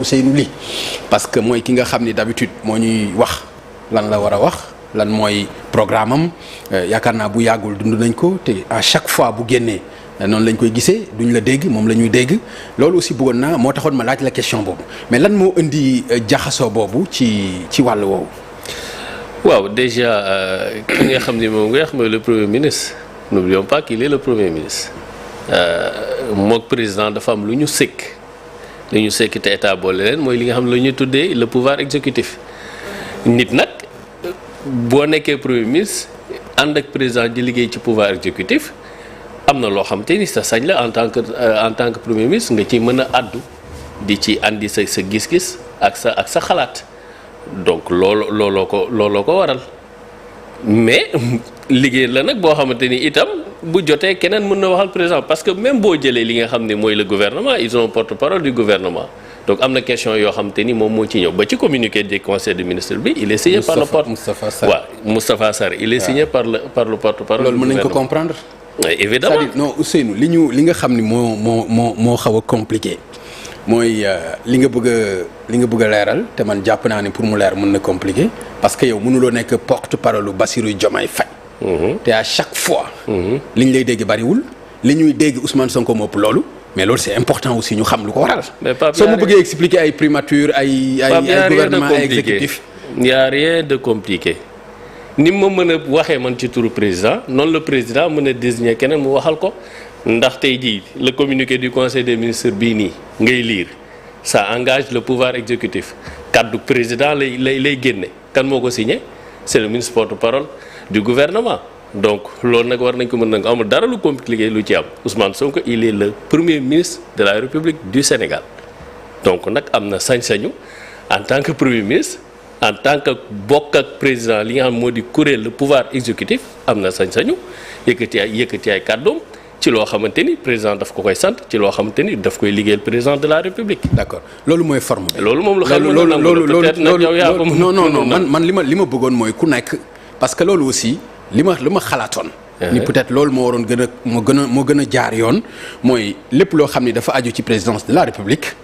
Ousseynou Ly parce que mooy ki nga xam ni d'habitude moo ñuy wax lan la war a wax lan mooy programme am yaakaar naa bu yàggul dund nañ ko te à chaque fois bu génnee noonu lañ koy gisee duñ la dégg moom la ñuy dégg loolu aussi bëggoon naa moo taxoon ma laaj la question boobu mais lan moo indi jaxasoo boobu ci wàll woowu. waaw déjà ki nga xam ni moom nga wax mooy le premier ministre n'oublions pas qu'il est le premier ministre mook président dafa am lu ñu sëkk. li ñu sekk te état boole leen mooy li nga xam ne la ñuy tuddee le pouvoir exécutif nit nag boo nekkee premier ministre ànd ak président di liggéey ci pouvoir exécutif am na loo xam te ni sa sañ la en tant que premier ministre nga ci mën a àddu di ci andi sa gis-gis ak sa xalaat donc looloo ko waral mais liggéey la nag boo xamante ni itam bu jotee keneen mën na waxal président parce que même boo jëlee li nga xam ne mooy le gouvernement ils ont porte-parole du gouvernement donc am na question yoo xamante ni moom moo ci ñëw ba ci communiqué du conseil des ministres bi il est signé par le Moustapha Sarr il est signé par le porte-parole loolu mën nañ ko comprendre évidemment c'est-à-dire non Ousseynou li nga xam ni moo xaw a compliqué mooy li nga bëgg a leeral te man jàpp naa ne pour mu leer mën na compliqué parce que yow mënuloo nekk porte-parole u Bassirou Diomaye Faye te à chaque fois li ñu lay dégg bariwul li ñuy dégg Ousmane Sonko moo ëpp loolu mais loolu c'est important aussi ñu xam lu ko waral soo mu bëggee expliquer ay primature ay gouvernement ay exécutif y a rien de compliqué ni ma mën a waxee man ci turu président noonu le président mën a désigner keneen mu waxal ko ndax tey jii le communiqué du conseil des ministres bii nii ngay lire ça engage le pouvoir exécutif kaddu président lay génne kan moo ko signé c'est le ministre porte-parole du gouvernement donc loolu nag war nañ ko mën nag amul dara lu compliqué lu ci am Ousmane Sonko il est le premier ministre de la République du Sénégal donc nag am na sañ-sañu en tant que premier ministre en tant que bokk ak président li nga xam moo di kuréel le pouvoir exécutif am na sañ-sañu yëkkati ay kàddoom ci loo xamante ni président daf ko koy sant ci loo xamante ni daf koy liggéeyal président de la République. d'accord loolu mooy forme bi. loolu moom lu xel mën na nangu peut-être nag yow yaa ko non man li ma bëggoon mooy ku nekk parce que loolu aussi li ma xalaatoon. ni peut-être loolu moo waroon moo gën a jaar yoon mooy lépp loo xam ni dafa aju ci présidence de la République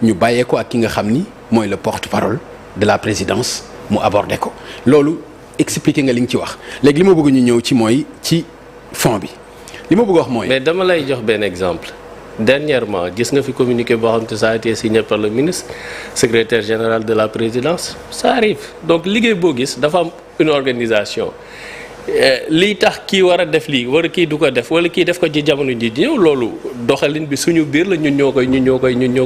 ñu bàyyee ko ak ki nga xam ni mooy le porte-parole de la présidence mu aborder ko loolu expliquer nga li nga ci wax léegi li ma bëgg ñu ñëw ci mooy ci fond bi. li ma bëgg wax mooy. mais dama lay jox benn exemple dernièrement gis nga fi communiqué boo xam te ça a été signé par le ministre secrétaire général de la présidence ça arrive donc liggéey boo gis dafa am une organisation lii tax kii war a def lii wala kii du ko def wala kii def ko ci jamono ji di ñëw loolu doxalin bi suñu biir la ñun ñoo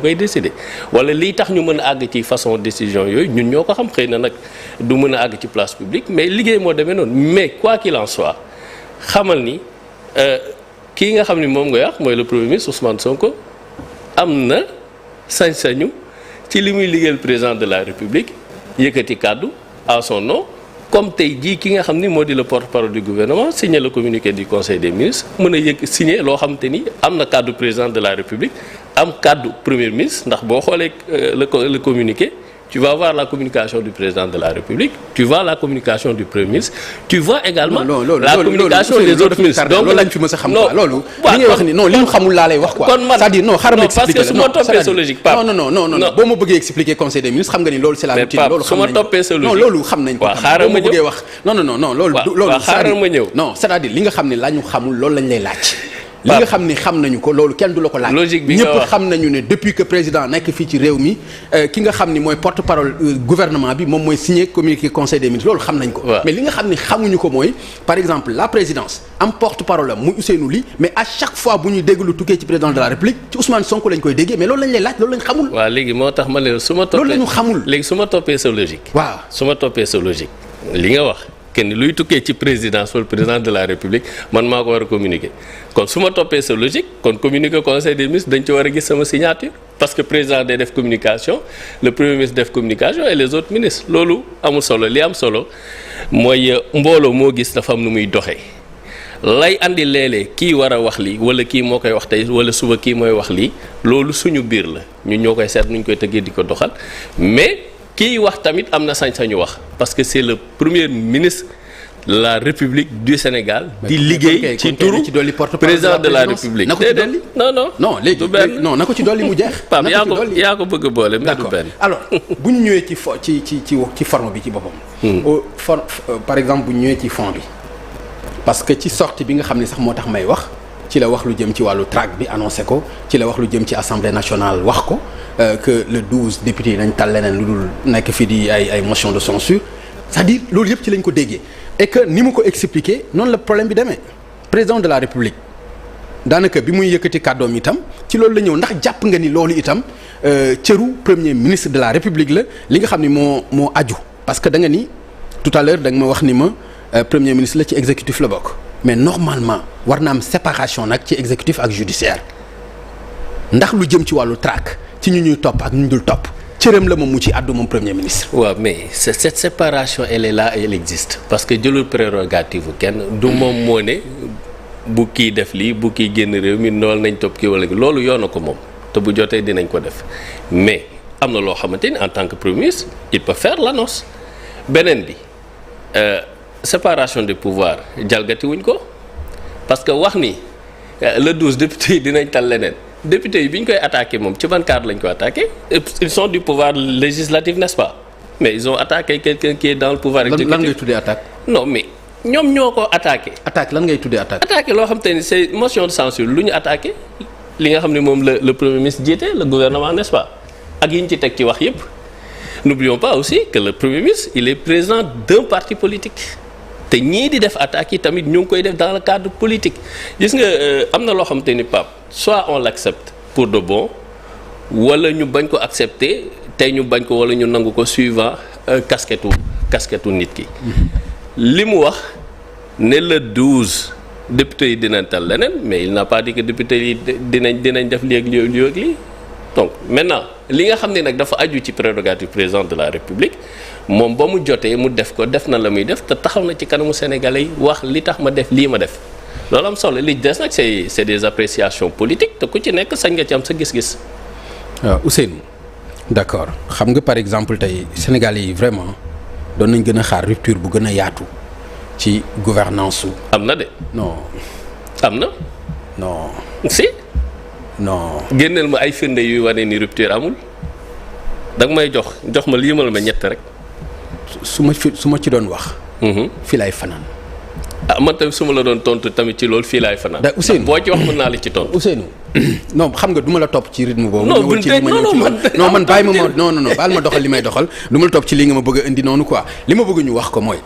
koy décider wala lii tax ñu mën a àgg ci façon décision yooyu ñun ñoo ko xam xëy na nag du mën a àgg ci place publique mais liggéey moo demee noonu mais quoi qu'il en soit xamal ni. kii nga xam ni moom nga wax mooy le premier ministre Ousmane Sonko am na sañ-sañu ci li muy liggéeyal président de la République yëkkati kàddu à son nom comme tey jii ki nga xam ni moo di le porte-parole du gouvernement signé le communiqué du conseil des ministres mën a signé loo xamante ni am na kàddu président de la République am kàddu premier ministre ndax boo xoolee le communiqué tu vas voir la communication du président de la République tu vois la communication du premier ministre tu vois également la communication des autres ministres donc lañ fi mës a xam quoi loolu li ngay wax ni non li ñu xamul laa lay wax quoi c'est-à-dire non xaaral ma expliquer parce que su ma toppee sa logique Pape non boo ma bëggee expliquer conseil des ministres xam nga ni loolu c'est la routine loolu su ma toppee sa logique non loolu xam nañ ko xaaral ma ñëw wax non loolu xaaral ma ñëw non c'est-à-dire li nga xam ne la ñu xamul loolu lañ lay laaj li nga xam ni xam nañu ko loolu kenn du la ko laaj. logique bi nga wax ñëpp xam nañu ne depuis que président nekk fii ci réew mi ki nga xam ni mooy porte-parole gouvernement bi moom mooy signé communiqué conseil des ministres loolu xam nañ ko. mais li nga xam ni xamuñu ko mooy par exemple la présidence am porte-parole am muy Ousseynou Ly mais à chaque fois bu ñuy dégg lu tukkee ci président de la République ci Ousmane Sonko lañ koy déggee mais loolu lañ lay laaj loolu lañ xamul. waaw léegi moo tax ma ne su ma toppee loolu la ñu xamul. léegi su ma toppee sa logique. waaw su ma toppee sa logique li nga wax. kenn luy tukkee ci présidence wala président de la République man maa ko war a communiquer kon su ma toppee sa logique kon communiquer conseil des ministres dañ ci war a gis sama signature parce que président day def communication le premier ministre def communication et les autres ministres loolu amul solo li am solo mooy mbooloo moo gis dafa am nu muy doxee lay andi léeg-léeg kii war a wax lii wala kii moo koy wax tey wala suba kii mooy wax lii loolu suñu biir la ñun ñoo koy seet nuñ koy tëggee di ko doxal mais. kii wax tamit am na sañ-sañu wax parce que c'est le premier ministre la République du Sénégal di liggéey ci turu président de la République. na ko ci dolli non léegi non na ko ci dolli mu jeex. Pape yaa ko bëgg a boole. d'accord alors bu ñu ñëwee ci forme bi ci boppam. par exemple bu ñu ñëwee ci fond bi parce que ci sortie bi nga xam ne sax moo tax may wax ci la wax lu jëm ci wàllu track bi annoncé ko ci la wax lu jëm ci assemblée nationale wax ko que le 12 députés yi nañ tal leneen lu dul nekk fii di ay motion de censure c'est-à-dire loolu yëpp ci lañ ko déggee. et que ni mu ko expliqué noonu la problème bi demee président de la république daanaka bi muy yëkkati kàddoom itam ci loolu la ñëw ndax jàpp nga ni loolu itam cëru premier ministre de la république la li nga xam ni moo aju parce que da nga ni tout à l'heure da nga ma wax ni ma premier ministre la ci exécutif la bokk mais normalement war na am séparation nag ci exécutif ak judiciaire ndax lu jëm ci wàllu traque ci ñu ñuy topp ak ñu dul topp cëram la moom mu ci àddu moom premier ministre. waaw mais cette séparation elle est là et elle existe parce que jëlul prérogative kenn du moom moo ne bu kii def lii bu kii génn réew mi noonu nañ topp kii wala loolu yoona ko moom te bu jotee dinañ ko def mais am na loo xamante ni en tant que premier ministre il peut faire l'annonce beneen bi séparation des pouvoirs jalgati wuñ ko parce que wax ni le 12 député yi dinañ tal leneen. députés yi bi ñu koy attaqué moom ci ban cadre lañ ko attaqué ils sont du pouvoir législatif n'est-ce pas mais ils ont attaqué quelqu'un qui est dans le pouvoir exécutif. lan ngay tuddee attaque. non mais ñoom ñoo ko attaqué. attaque lan ngay tuddee attaque. attaqué loo xam te ni c'est motion de censure lu ñu attaqué li nga xam ne moom le premier ministre jiite le gouvernement n'est-ce pas ak yi ñu ci teg ci wax yépp n'oublions pas aussi que le premier ministre il est président d'un parti politique. te ñii di def attaques yi tamit ñu ngi koy def dans le cadre politique gis nga am na loo xamante ni Pape soit on l'accepte pour de bon wala ñu bañ ko accepter tey ñu bañ ko wala ñu nangu ko suivant casquette nit ki. li mu wax ne le 12 députés yi dinañ tal leneen mais il n'a pas dit que députés yi dinañ def lii ak lii donc maintenant li nga xam ne nag dafa aju ci prérogative président de la République. moom ba mu jotee mu def ko def na la muy def te taxaw na ci kanamu Sénégalais yi wax li tax ma def lii ma def loolu am solo li des nag c'est des appréciations politiques te ku ci nekk sañ nga ci am sa gis-gis. waaw Ousseynou d'accord xam nga par exemple tey Sénégalais yi vraiment doon nañ gën a xaar rupture bu gën a yaatu ci gouvernance su. am na de. non. am na. non. si. non. génneel ma ay firnde yuy wane ni rupture amul da nga may jox ma liimal ma ñett rek. su ma ci doon wax. fii laay fanaan. ah man tamit su ma la doon tontu tamit ci loolu fii laay fanaan. da Ousseynou boo ci wax mën naa la ci tontu. Ousseynou non xam nga du ma la topp ci rythme boobu. non bu tey non man bàyyi ma non baal ma doxal li may doxal du ma la topp ci li nga ma bëgg a indi noonu quoi li ma bëgg ñu wax ko mooy.